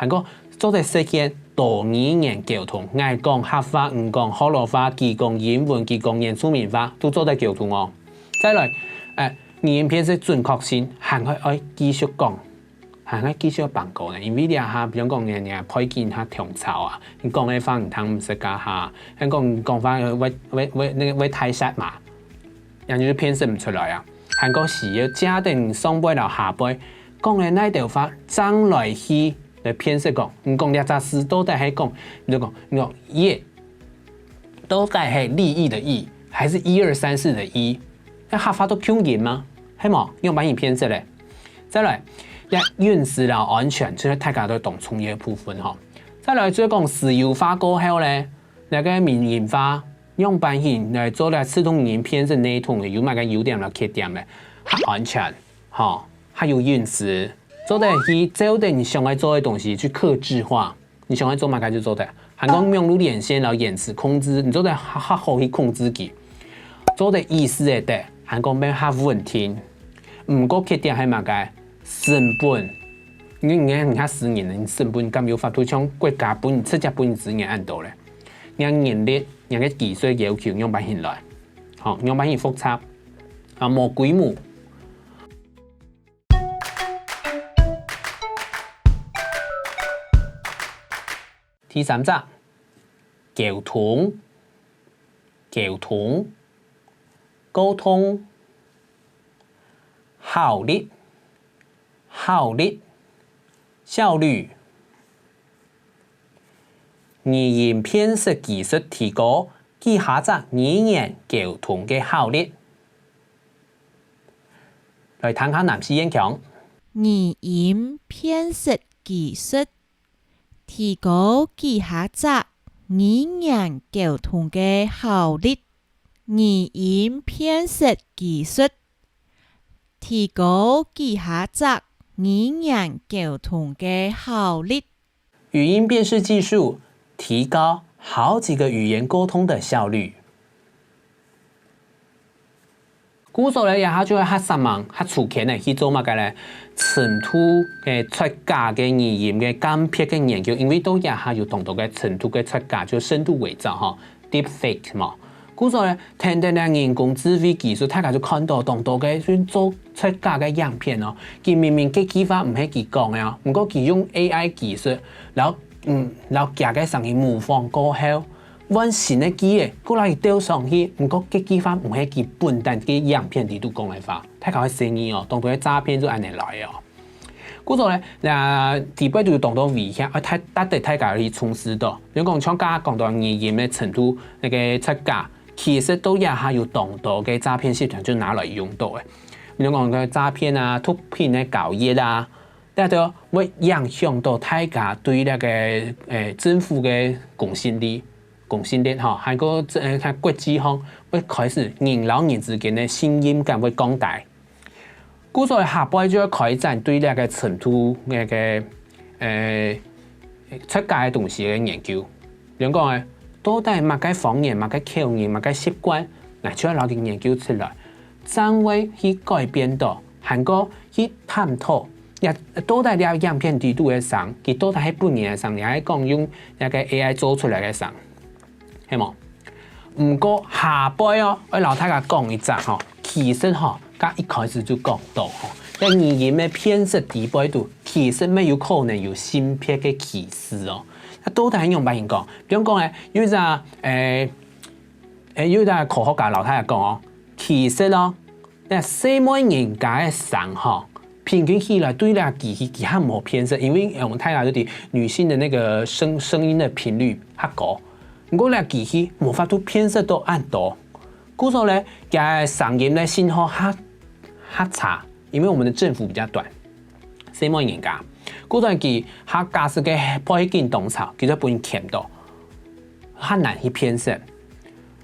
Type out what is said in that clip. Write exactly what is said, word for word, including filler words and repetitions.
還過做得實現多語言溝通，𠊎講客話，你講學老話，佢講英文，佢講原住民話，都做得溝通哦。再來，誒，語音辨識準確性，還愛愛繼續講，還愛繼續放高呢。因為這下，比如講，你你背景較衝吵啊，你講个話你聽毋識个哈，還講你講話會會會那個會太煞嘛。 也就係辨識毋出來啊。還過係要借等上輩摎下輩講个哪兜話，正來去來辨識講，你講這隻字到底係講，你就講，你講一，到底係利益的益，還是一二三四的一？該客話都共音嗎？係無？仰般去辨識咧？再來，這隱私摎安全，這係大家都當重要个部分吼。再來，就係講私有化過後咧，那個民營化 仰般形來做這自動語音辨識系統个，有麼个優點摎缺點咧？較安全，吼，較有隱私，做得去照等你想愛做个東西去客製化，你想愛做麼个就做得。還講網路連線摎延遲控制，你做得較較好去控制佢，做得意思會得，還講變較穩定。毋過缺點係麼个？成本，你你你較私人，你成本敢有法度像國家分直接分你資源恁多咧？ 若人力、若个技術要求仰般形來，吼，仰般形複雜，啊，無規模。第三隻，溝通，溝通，溝通，效率，效率，效率。 語音辨識技術提高幾下隻語言溝通个效率。來聽下南四縣腔。語音辨識技術提高幾下隻語言溝通个效率。語音辨識技術提高幾下隻語言溝通个效率。 語音辨識技術提高好幾個語言溝通的效率。故所咧，這下就會較煞猛、較出圈个去做麼个咧？程度个出價个語音个鑑別个研究，因為到這下有當多个程度个出價，就深度偽造吼，deepfake嘛。 故所咧，跈等這人工智慧技術，大家就看到當多个就做出假个影片哦。佢明明該句話毋係佢講个哦，毋過佢用A I技術，然後嗯，然後佢个聲音模仿過後，換新个句仔，過來鬥上去，毋過該句話毋係佢本旦个影片裡肚講个話，大家會懷疑哦，當多个詐騙就恁樣來个哦。 故所咧，那底背就有當多危險，啊，大，值得大家去重視到。比如講，像剛剛講到語音个程度，那個出價，其實都也還有當多个詐騙集團就拿來用到个。比如講个詐騙啊、毒品个交易啊，這都會影響到大家對那個，誒，政府个公信力、公信力吼，還有，誒，在國際上會開始人摎人之間个信任感會降低。 故所下背就愛開展對這個程度，該個，呃，出假个東西个研究。比如講，誒，到底麼个方言、麼个口音、麼个習慣，𠊎就愛摎佢研究出來，正會去改變到，還過去探討，這到底這影片裡肚个聲，佢到底係本人个聲，也係講用該個A I做出來个聲。 係無？毋過下背哦，愛摎大家講一隻吼，其實吼，該一開始就講到吼，在語音个辨識底背肚，其實乜有可能有性別个歧視哦。該到底係仰般形講？比如講，誒，有一隻，誒，誒，有一隻科學家摎大家講哦，其實哦， 該細妹人家个聲吼，平均起來對這機器佢較無辨識，因為，呃，我們大家都知女性的那個聲，聲音的頻率較高，毋過這機器無法度辨識到恁多。故所咧，佢个聲音个信號較，較差，因為我們的振幅比較短。細妹人家，故所佢較假使个背景當吵，佢就分人牽到，較難去辨識。